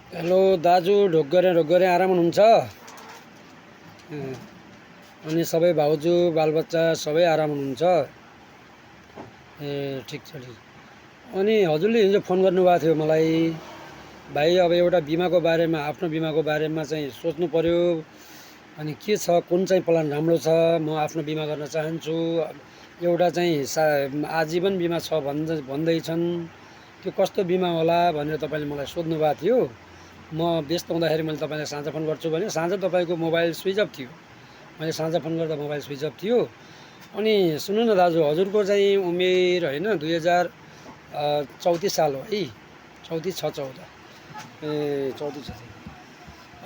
Hello दाजु, ढोक गरे आराम हुनुहुन्छ? अनि सबै भाउजू बालबच्चा सबै आराम हुनुहुन्छ? ठिक छ ठिक। अनि हजुरले हिजो फोन गर्नुभएको थियो मलाई, भाइ अब एउटा बिमाको बारेमा, आफ्नो बिमाको बारेमा चाहिँ सोच्नु पर्यो। अनि के छ, कुन चाहिँ प्लान राम्रो छ, म आफ्नो बिमा गर्न चाहन्छु। एउटा चाहिँ आजीवन बिमा छ भन्दैछन्, त्यो कस्तो बिमा होला भनेर तपाईँले मलाई सोध्नु भएको थियो। म व्यस्त हुँदाखेरि मैले तपाईँलाई साँझ फोन गर्छु भने साँझ तपाईँको मोबाइल स्विच अफ थियो। मैले साँझ फोन गर्दा मोबाइल स्विच अफ थियो। अनि सुन्नु न दाजु, हजुरको चाहिँ उमेर होइन 2034 साल हो है? 34 छ 14 34 छ।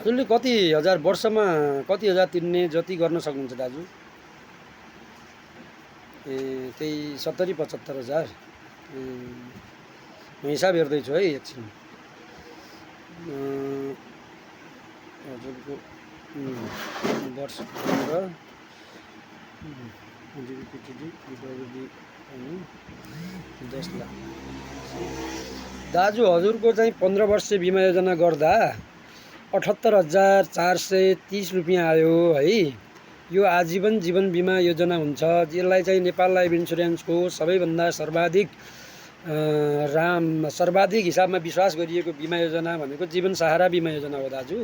हजुरले कति हजार वर्षमा कति हजार तिर्ने जति गर्न सक्नुहुन्छ दाजु? त्यही 70-75 हजार। म हिसाब हेर्दैछु है एकछिन। हजुरको वर्ष 10 लाख। दाजु, हजुरको चाहिँ 15 वर्ष बिमा योजना गर्दा 78,430 रुपियाँ आयो है। यो आजीवन जीवन बिमा योजना हुन्छ। यसलाई चाहिँ नेपाल लाइफ इन्सुरेन्सको सबैभन्दा सर्वाधिक हिसाबमा विश्वास गरिएको बिमा योजना भनेको जीवन सहारा बिमा योजना हो दाजु।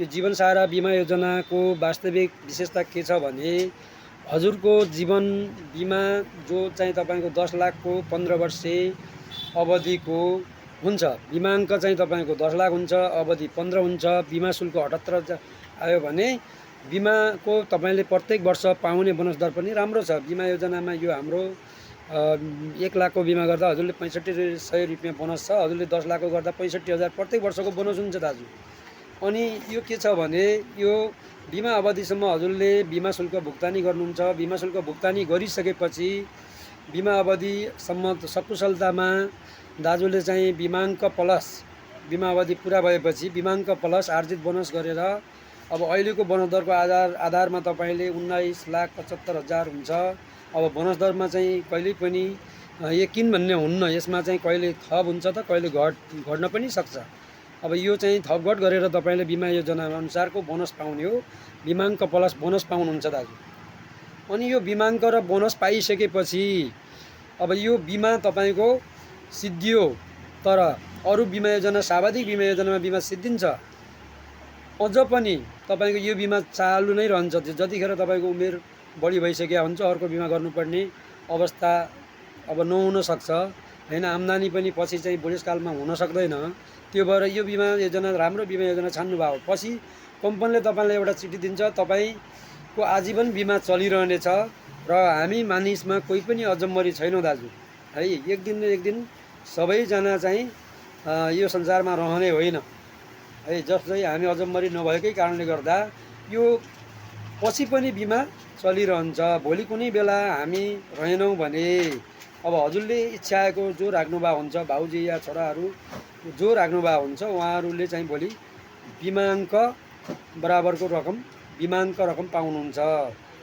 यो जीवन सहारा बिमा योजनाको वास्तविक विशेषता के छ भने, हजुरको जीवन बिमा जो चाहिँ तपाईँको 10 लाखको 15 वर्षे अवधिको हुन्छ। बिमाङ्क चाहिँ तपाईँको 10 लाख हुन्छ, अवधि 15 हुन्छ, बिमा शुल्क 78,000 आयो भने बिमाको तपाईँले प्रत्येक वर्ष पाउने बोनस दर पनि राम्रो छ। बिमा योजनामा यो हाम्रो 1 लाखको बिमा गर्दा हजुरले 6500 रुपियाँ बोनस छ। हजुरले 10 लाखको गर्दा 65,000 प्रत्येक वर्षको बोनस हुन्छ दाजु। अनि यो के छ भने, यो बिमा अवधिसम्म हजुरले बिमा शुल्क भुक्तानी गर्नुहुन्छ। बिमा शुल्क भुक्तानी गरिसकेपछि बिमा अवधिसम्म सकुशलतामा दाजुले चाहिँ बिमाङ्क प्लस, बिमा अवधि पुरा भएपछि बिमाङ्क प्लस आर्जित बोनस गरेर, अब अहिलेको बोनस दरको आधारमा तपाईँले 19,75,000 हुन्छ। अब बोनस दरमा चाहिँ कहिले पनि यकिन भन्ने हुन्न। यसमा चाहिँ कहिले थप हुन्छ त कहिले घट्न पनि सक्छ। अब यो चाहिँ थपघट गरेर तपाईँले बिमा योजना अनुसारको बोनस पाउने हो। बिमाङ्क प्लस बोनस पाउनुहुन्छ दाजु। अनि यो बिमाङ्क र बोनस पाइसकेपछि अब यो बिमा तपाईँको सिद्धियो। तर अरू बिमा योजना, स्वाभाविक बिमा योजनामा बिमा सिद्धिन्छ, अझ पनि तपाईँको यो बिमा चालु नै रहन्छ। जतिखेर तपाईँको उमेर बढी भइसकेको हुन्छ, अर्को बिमा गर्नुपर्ने अवस्था अब नहुन सक्छ होइन। आम्दानी पनि पछि चाहिँ बुढेसकालमा हुन सक्दैन। त्यो भएर यो बिमा योजना राम्रो बिमा योजना छान्नु भयो पछि कम्पनीले तपाईँलाई एउटा चिठी दिन्छ, तपाईँको आजीवन बिमा चलिरहनेछ र हामी मानिसमा कोही पनि अजम्मरी छैनौँ दाजु है। एक दिन न एक दिन सबैजना चाहिँ यो संसारमा रहने होइन है। जस्तै हामी अजम्मरी नभएकै कारणले गर्दा यो पछि पनि बिमा चलिरहन्छ। भोलि कुनै बेला हामी रहेनौँ भने अब हजुरले इच्छाएको जो राख्नुभएको हुन्छ, भाउजी या छोराहरू जो राख्नुभएको हुन्छ, उहाँहरूले चाहिँ भोलि बिमाङ्क बराबरको रकम, बिमाङ्क रकम पाउनुहुन्छ।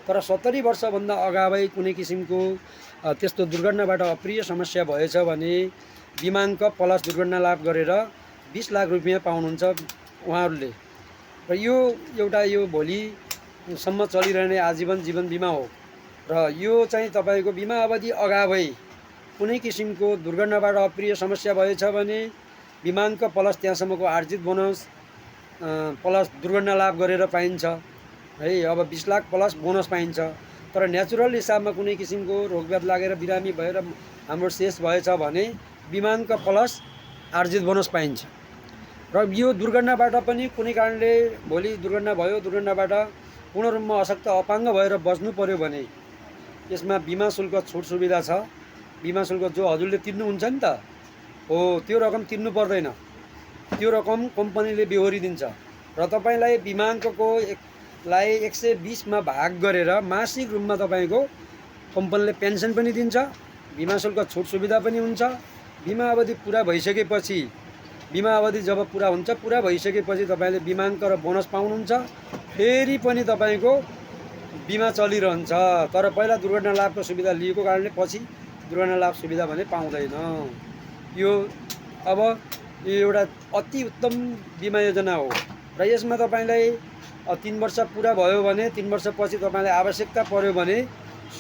तर 70 वर्षभन्दा अगावै कुनै किसिमको त्यस्तो दुर्घटनाबाट अप्रिय समस्या भएछ भने बिमाङ्क प्लस दुर्घटना लाभ गरेर 20 लाख रुपियाँ पाउनुहुन्छ उहाँहरूले। र यो एउटा यो भोलिसम्म चलिरहने आजीवन जीवन बिमा हो। र यो चाहिँ तपाईँको बिमा अवधि अगावै कुनै किसिमको दुर्घटनाबाट अप्रिय समस्या भएछ भने बिमाङ्क प्लस त्यहाँसम्मको आर्जित बोनस प्लस दुर्घटना लाभ गरेर पाइन्छ है। अब 20 लाख प्लस बोनस पाइन्छ। तर नेचुरल हिसाबमा कुनै किसिमको रोगव्याध लागेर बिरामी भएर हाम्रो शेष भएछ भने बिमाङ्क प्लस आर्जित बोनस पाइन्छ। र यो दुर्घटनाबाट पनि कुनै कारणले भोलि दुर्घटना भयो, दुर्घटनाबाट पूर्ण रूपमा अशक्त अपाङ्ग भएर बच्नु पर्यो भने यसमा बिमा शुल्क छुट सुविधा छ। बिमा शुल्क जो हजुरले तिर्नुहुन्छ नि त हो, त्यो रकम तिर्नु पर्दैन। त्यो रकम कम्पनीले बेहोरिदिन्छ र तपाईँलाई बिमाङ्कको लाई 120 मा भाग गरेर मासिक रूपमा तपाईँको कम्पनीले पेन्सन पनि दिन्छ। बिमा शुल्क छुट सुविधा पनि हुन्छ। बिमा अवधि पुरा भइसकेपछि, बिमा अवधि जब पुरा हुन्छ, पुरा भइसकेपछि तपाईँले बिमाङ्क र बोनस पाउनुहुन्छ। फेरि पनि तपाईँको बिमा चलिरहन्छ। तर पहिला दुर्घटना लाभको सुविधा लिएको कारणले पछि दुर्घटना लाभ सुविधा भने पाउँदैन। यो अब यो एउटा अति उत्तम बिमा योजना हो र यसमा तपाईँलाई 3 वर्ष पुरा भयो भने 3 वर्षपछि तपाईँलाई आवश्यकता पर्यो भने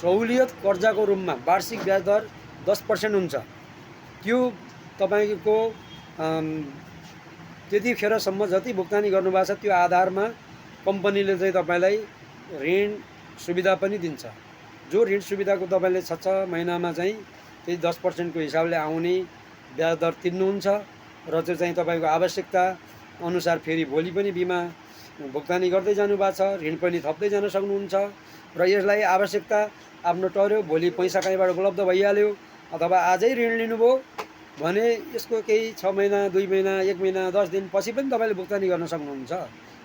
सहुलियत कर्जाको रूपमा वार्षिक ब्याज दर 10% हुन्छ। त्यो तपाईँको त्यतिखेरसम्म जति भुक्तानी गर्नुभएको छ त्यो आधारमा कम्पनीले चाहिँ तपाईँलाई ऋण सुविधा पनि दिन्छ। जो ऋण सुविधाको तपाईँले 6 महिनामा चाहिँ त्यही 10% को हिसाबले आउने ब्याज दर तिर्नुहुन्छ र त्यो चाहिँ तपाईँको आवश्यकता अनुसार फेरि भोलि पनि बिमा भुक्तानी गर्दै जानुभएको छ, ऋण पनि थप्दै जान सक्नुहुन्छ र यसलाई आवश्यकता आफ्नो टर्यो, भोलि पैसा कहीँबाट उपलब्ध भइहाल्यो अथवा आजै ऋण लिनुभयो भने यसको केही 6 महिना 2 महिना 1 महिना 10 दिन पछि पनि तपाईँले भुक्तानी गर्न सक्नुहुन्छ।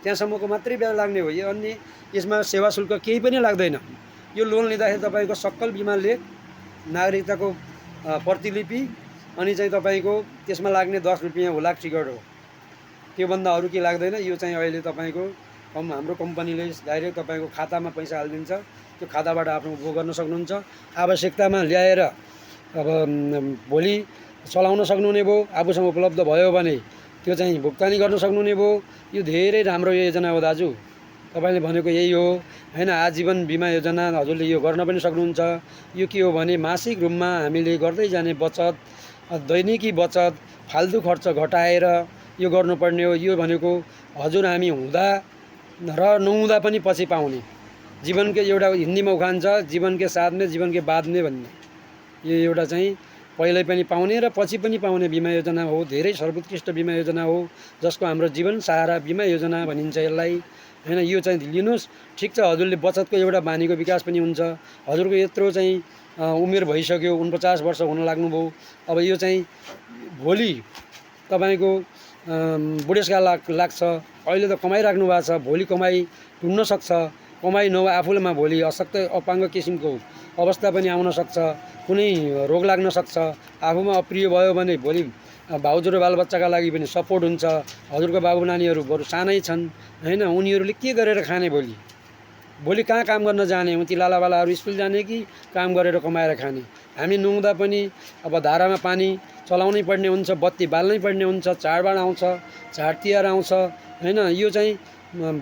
त्यहाँसम्मको मात्रै ब्याज लाग्ने हो। यो अन्य यसमा सेवा शुल्क केही पनि लाग्दैन। यो लोन लिँदाखेरि तपाईँको सक्कल बिमा लेख, नागरिकताको प्रतिलिपि अनि चाहिँ तपाईँको त्यसमा लाग्ने 10 रुपियाँ हुलाक टिकट हो। त्योभन्दा अरू के लाग्दैन। यो चाहिँ अहिले तपाईँको हाम्रो कम्पनीले डाइरेक्ट तपाईँको खातामा पैसा हालिदिन्छ। त्यो खाताबाट आफ्नो उपभोग गर्न सक्नुहुन्छ। आवश्यकतामा ल्याएर अब भोलि चलाउन सक्नुहुने भयो, आफूसँग उपलब्ध भयो भने त्यो चाहिँ भुक्तानी गर्न सक्नुहुने भयो। यो धेरै राम्रो योजना हो दाजु। तपाईँले भनेको यही हो हैन। आजीवन बिमा योजना हजुरले यो गर्न पनि सक्नुहुन्छ। यो के हो भने मासिक रूपमा हामीले गर्दै जाने बचत, दैनिकी बचत, फाल्तु खर्च घटाएर यो गर्नुपर्ने हो। यो भनेको हजुर हामी हुँदा र नहुँदा पनि पछि पाउने, जीवनकै एउटा हिन्दीमा उखान छ, जीवनकै साथ में जीवन के बाद में भन्ने। यो एउटा चाहिँ पहिल्यै पनि पाउने र पछि पनि पाउने बिमा योजना हो। धेरै सर्वोत्कृष्ट बिमा योजना हो जसको हाम्रो जीवन सहारा बिमा योजना भनिन्छ यसलाई हैन। यो चाहिँ लिनुहोस्। ठिक छ, हजुरले बचतको एउटा बानीको विकास पनि हुन्छ। हजुरको यत्रो चाहिँ उमेर भइसक्यो, 49 वर्ष हुन लाग्नुभयो। अब यो चाहिँ भोलि तपाईँको बुढेसकाल लाग्छ। अहिले त कमाइराख्नु भएको छ, भोलि कमाइ टुट्न सक्छ। कमाइ नभए आफूमा भोलि अशक्त अपाङ्ग किसिमको अवस्था पनि आउन सक्छ, कुनै रोग लाग्न सक्छ। आफूमा अप्रिय भयो भने भोलि भाउजू र बालबच्चाका लागि पनि सपोर्ट हुन्छ। हजुरको बाबु नानीहरू बरु सानै छन् हैन, उनीहरूले के गरेर खाने भोलि कहाँ काम गर्न जाने? उति लालाबालाहरू स्कुल जाने कि काम गरेर कमाएर खाने? हामी नुहाउँदा पनि अब धारामा पानी चलाउनै पर्ने हुन्छ, बत्ती बाल्नै पर्ने हुन्छ, चाडबाड आउँछ, चाड तिहार आउँछ हैन। यो चाहिँ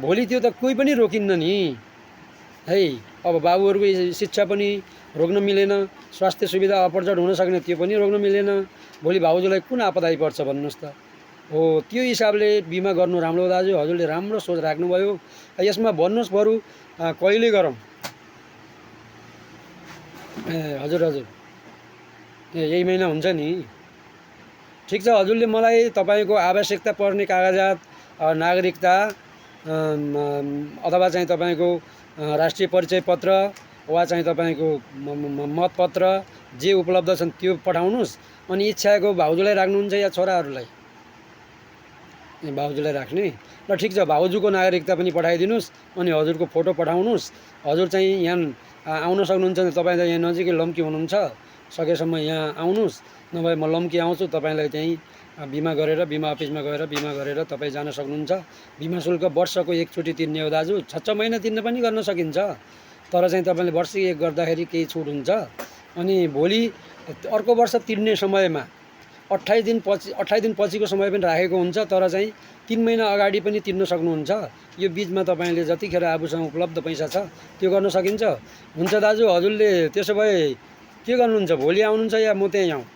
भोलि त्यो त कोही पनि रोकिन्न नि है। अब बाबुहरूको शिक्षा पनि रोक्न मिलेन, स्वास्थ्य सुविधा अपर्झट हुन सक्ने त्यो पनि रोक्न मिलेन। भोलि भाउजूलाई कुन आपदा आइपर्छ भन्नुहोस् त? हो, त्यो हिसाबले बिमा गर्नु राम्रो हो दाजु। हजुरले राम्रो सोच राख्नुभयो। यसमा भन्नुहोस् बरु कहिले गरौँ? हजुर यही महिना हुन्छ नि। ठिक छ, हजुरले मलाई तपाईँको आवश्यकता पर्ने कागजात, नागरिकता अथवा चाहिँ तपाईँको राष्ट्रिय परिचय पत्र वा चाहिँ तपाईँको मतपत्र जे उपलब्ध छन् त्यो पठाउनुहोस्। अनि इच्छाको भाउजूलाई राख्नुहुन्छ या छोराहरूलाई? भाउजूलाई राख्ने ल ठिक छ, भाउजूको नागरिकता पनि पठाइदिनुहोस्। अनि हजुरको फोटो पठाउनुहोस्। हजुर चाहिँ यहाँ आउन सक्नुहुन्छ भने तपाईँ त यहाँ नजिकै लम्की हुनुहुन्छ, सकेसम्म यहाँ आउनुहोस्। नभए म लम्की आउँछु, तपाईँलाई त्यहीँ बिमा गरेर बिमा अफिसमा गएर बिमा गरेर तपाईँ जान सक्नुहुन्छ। बिमा शुल्क वर्षको एकचोटि तिर्ने हो दाजु। 6 महिना तिर्न पनि गर्न सकिन्छ, तर चाहिँ तपाईँले वर्ष एक गर्दाखेरि केही छुट हुन्छ। अनि भोलि अर्को वर्ष तिर्ने समयमा 28 दिन पछिको समय पनि राखेको हुन्छ, तर चाहिँ 3 महिना अगाडि पनि तिर्न सक्नुहुन्छ। यो बिचमा तपाईँले जतिखेर आफूसँग उपलब्ध पैसा छ त्यो गर्न सकिन्छ। हुन्छ दाजु, हजुरले त्यसो भए के गर्नुहुन्छ? भोलि आउनुहुन्छ या म त्यहीँ आउँ?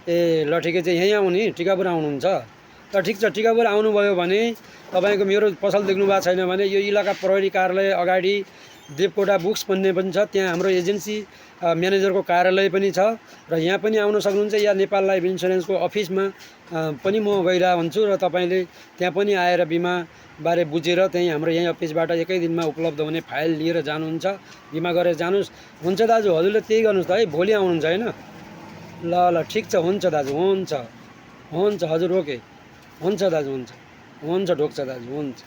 ल ठिकै छ, यहीँ आउने, टिकापुर आउनुहुन्छ? ल ठिक छ, टिकापुर आउनुभयो भने तपाईँको मेरो पसल देख्नु भएको छैन भने यो इलाका प्रहरी कार्यालय अगाडि देवकोटा बुक्स भन्ने पनि छ, त्यहाँ हाम्रो एजेन्सी म्यानेजरको कार्यालय पनि छ र यहाँ पनि आउन सक्नुहुन्छ। या नेपाल लाइफ इन्सुरेन्सको अफिसमा पनि म गइरहेको हुन्छु र तपाईँले त्यहाँ पनि आएर बिमा बारे बुझेर त्यहीँ हाम्रो यहीँ अफिसबाट एकै दिनमा उपलब्ध हुने फाइल लिएर जानुहुन्छ, बिमा गरेर जानुहोस्। हुन्छ दाजु, हजुरले त्यही गर्नुहोस् त है। भोलि आउनुहुन्छ होइन? ल ठिक छ, हुन्छ दाजु, हुन्छ हजुर, ओके, हुन्छ दाजु, हुन्छ ढोक्छ दाजु, हुन्छ।